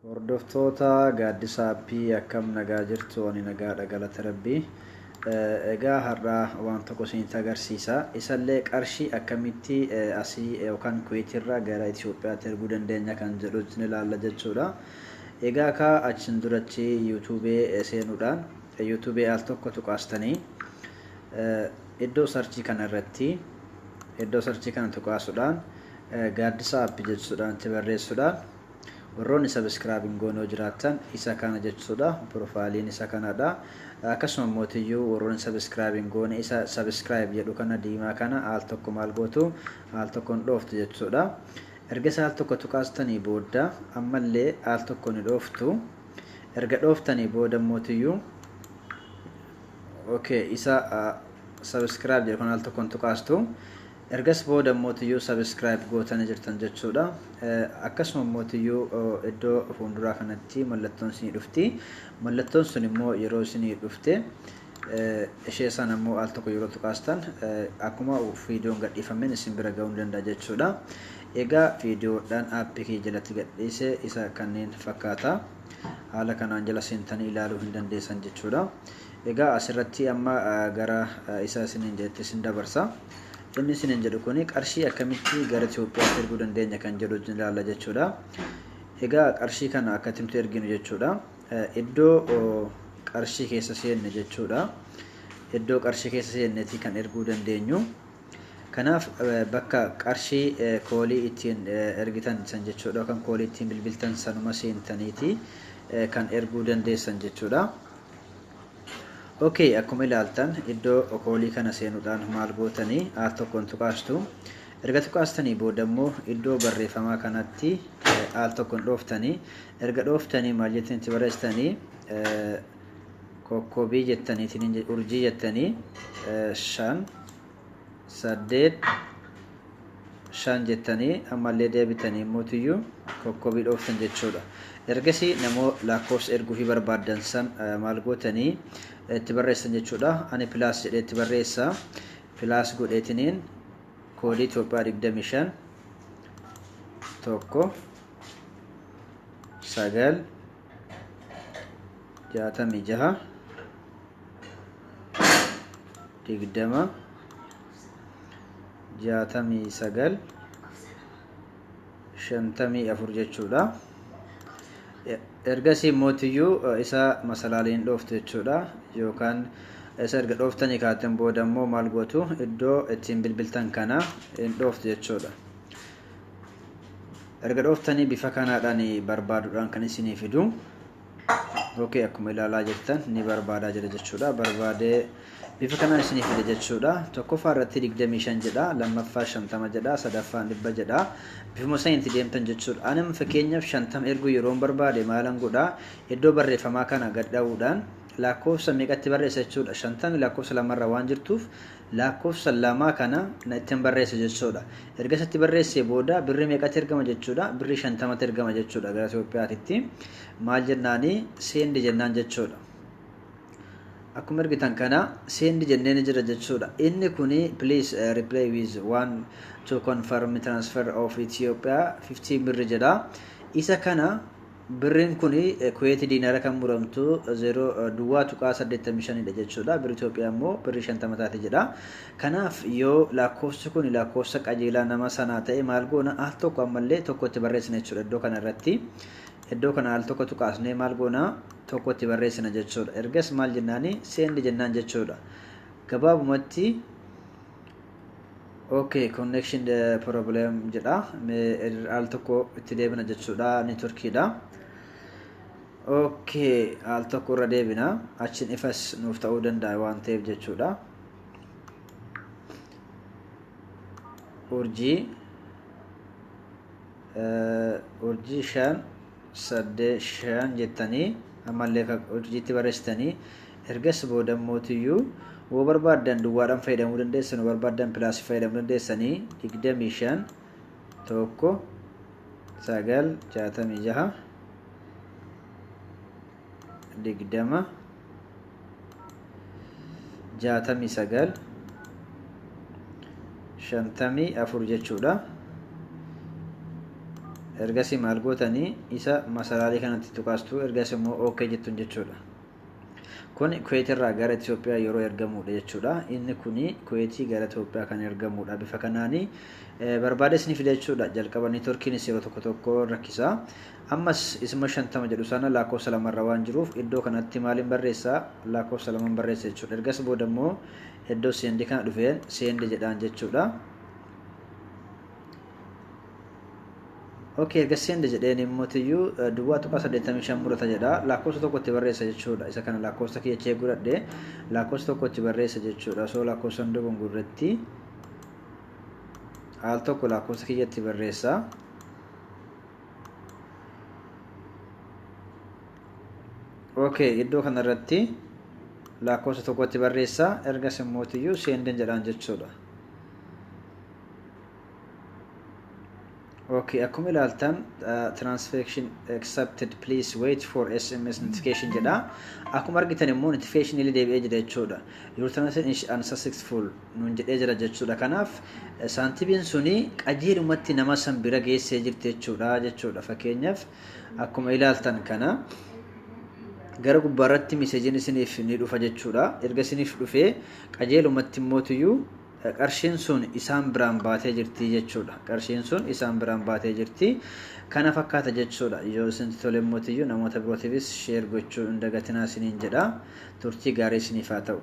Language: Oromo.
Hordoftoota Gaaddisa Aappii, akkam nagaa jirtu? Ani nagaadha, galata Rabbii. Egaa har'a waan tokko isinitti agarsiisa. Isallee qarshii akkamitti asii yookaan Kuweetirraa gara Itoophiyaatti erguu dandeenya kan jedhu ni ilaalla jechuudha. Egaa kaa achiin duratti yuutuubee seenuudhaan yuutuubee al tokko tuqaastanii iddoo search kana irratti, iddoo search kana tuqaasuudhaan, Gaaddisa Aappii jechuudhaan itti barreessuudhaan, warroonni subscribe hin goone jiraattan isa kana jechuudha. Profileiin isa kanadha. Akkasuma mootiyyuu warroonni subscribe hin goone isa subscribe jedhu kana diimaa kana al tokko maal gootu? Al tokko hin dhooftu jechuudha. Erga isa al tokko tuqaastanii booda ammallee al tokko ni dhooftu. Erga dhooftanii booda mootiyyuu, okay, isa subscribe jedhu kana al tokko hin tuqaastu. Ergas booda mootiyyuu subscribe gootanii jirtan jechuudha. Akkasuma mootiyyuu iddoo fuulduraa kanatti mallattoon isinii dhufti. Mallattoon sun immoo yeroo isinii dhufte, ishee sana immoo al tokko yeroo tuqaastan, akkuma viidiyoon gadhiifameen isin bira ga'uu ni danda'a jechuudha. Egaa viidiyoodhaan aappii kiyya jalatti gadhiise isa kanneen fakkaata. Haala kanaan jala seentanii ilaaluu hin dandeessan jechuudha. Egaa asirratti amma gara isa isiniin jedhetti isin dabarsa. Inni isiniin jedhu kuni qarshii akkamitti gara Itoophiyaatti erguu dandeenya kan jedhu wajjin ilaalla jechuudha. Egaa qarshii kana akkamitti nuti erginu jechuudha. Iddoo qarshii keessa seenne jechuudha. Iddoo qarshii keessa seenneeti kan erguu dandeenyu. Kanaaf bakka qarshii call ittiin ergitan san jechuudha, yookaan call ittiin bilbiltan sanuma seentaniiti kan erguu dandeessan jechuudha. Okay, akkuma ilaaltan iddoo call kana seenuudhaan maal gootanii? Al tokkoon tuqaastu. Erga tuqaastanii booda immoo iddoo barreeffamaa kanatti al tokkoon dhooftanii, erga dhooftanii maal jettanii itti barreessitanii? Kokkobii jettanii, urjii jettanii, 5 8 5 jettanii, ammallee deebitanii mootiyyuu kokkobii dhooftan jechuudha. Ergasii namoo lakkoofsa erguufii barbaaddan san maal gootanii itti barreessan jechuudha. Ani plus jedhee itti barreessa. Plus godheetiniin koodii Itoophiyaa 25 1 9 66 20 69 54 jechuudha. Ergasii mootiyyuu isa masalaaliin dhooftu jechuudha. Yookaan isa erga dhooftanii kaatan booda immoo maal gootu? Iddoo ittiin bilbiltan kana hin dhooftu jechuudha. Erga dhooftanii bifa kanaadhaan barbaaduudhaan kan isinii fidu. Okay, akkuma ilaalaa jirtan ni barbaadaa jira jechuudha. Barbaadee bifa kanaan isinii fide jechuudha. Tokkoffaa irratti 25 jedha, lammaffaa 50 jedha, sadaffaan 100 jedha. Bifuma sanitti deemtan jechuudha. Ani fakkeenyaaf 50 erguu yeroon barbaade maalan godhaa? Iddoo barreeffamaa kana gad dha'uudhaan lakkoofsa meeqatti barreessa jechuudha? 50 lakkoofsa lamarra waan jirtuuf lakkoofsa lama kana ittiin barreessa jechuudha. Erga isatti barreessee booda birrii meeqatti ergama jechuudha? Birrii 50tti ergama jechuudha gara Itoophiyaatitti. Maal jennaanii? Send jennaan jechuudha. Akkuma argitan kana send jennee ni jira jechuudha. Inni kuni "Please reply with one to confirm transfer of Ethiopia 50 birri" jedha. Isa kana birriin kuni Kuweeti diinaara kan muramtu 0.85dha jechuudha. Birri Itoophiyaa immoo birrii 50 taate jedha. Kanaaf yoo lakkoofsi kun lakkoofsa qajeelaa nama sanaa ta'e maal goona? Al tokko ammallee tokko itti barreessina jechuudha iddoo kana irratti. Iddoo kana al tokko tuqaasnee maal goona? Tokko itti barreessina jechuudha. Ergas maal jennaani? Send jennaan jechuudha. Gabaabumatti, okay, connection problem jedha. Al tokko itti deebina jechuudha. Networkiidha. Okay, al tokko irra deebina. Achiin ifas nuuf ta'uu danda'a waan ta'eef jechuudha. Urjii 5 8 5 jettanii ammallee urjiitti barreessitanii, ergas booda mootiyyuu woo barbaaddan duwwaadhaan fayyadamuu dandeessan, woo barbaaddan plus fayyadamuu dandeessanii, 25 1 9 66 20 69 54 jechuudha. Ergasii maal gootanii? Isa masalaalii kanatti tuqaastu. Ergasii immoo OK jettuun jechuudha. Kun Kuweet irraa gara Itoophiyaa yeroo ergamudha jechuudha. Inni kuni Kuweetii gara Itoophiyaa kan ergamudha. Bifa kanaanii barbaades ni fida jechuudha. Jalqaba networkiinis yeroo tokko tokko rakkisa. Ammas isuma 50 jedhu sana lakkoofsa lamarra waan jiruuf, iddoo kanatti maaliin barreessaa? Lakkoofsa lamaan barreessa jechuudha. Ergas booda immoo iddoo send kana dhufeen send jedhaan jechuudha. Okay, erga send jedheen immoo tiyyuu 0.85 murata jedha. Lakkoofsa tokkotti barreessa jechuudha. Isa kana lakkoofsa kiyya chee godhadhe, lakkoofsa tokkotti barreessa jechuudha. Osoo lakkoofsa hin dogongorretti al tokko lakkoofsa kiyyatti barreessa. Okay, iddoo kanarratti lakkoofsa tokkotti barreessa. Ergas immoo tiyyuu senden jedhaan jechuudha. Okay, akkuma ilaaltan "Transaction accepted, please wait for SMS notification" jedha. Akkuma argitan immoo notification illee deebi'ee jira jechuudha. "Your transaction is unsuccessful" nuun jedhee jira jechuudha. Kanaaf saantimiin suni qajeelumatti nama san bira geessee jirti jechuudha. Fakkeenyaaf, akkuma ilaaltan kana gara gubbaarratti messageiin isiniif ni dhufa jechuudha. Erga isiniif dhufee, qajeelumatti immootiyyuu qarshiin sun isaan biraan baatee jirti jechuudha. Qarshiin sun isaan biraan baatee jirti. Kana fakkaata jechuudha. Yoo isinitti tole immootiyyuu namoota birootiifis share gochuu hin dagatinaa isiniin jedha. Turtii gaarii isiniif haa ta'u.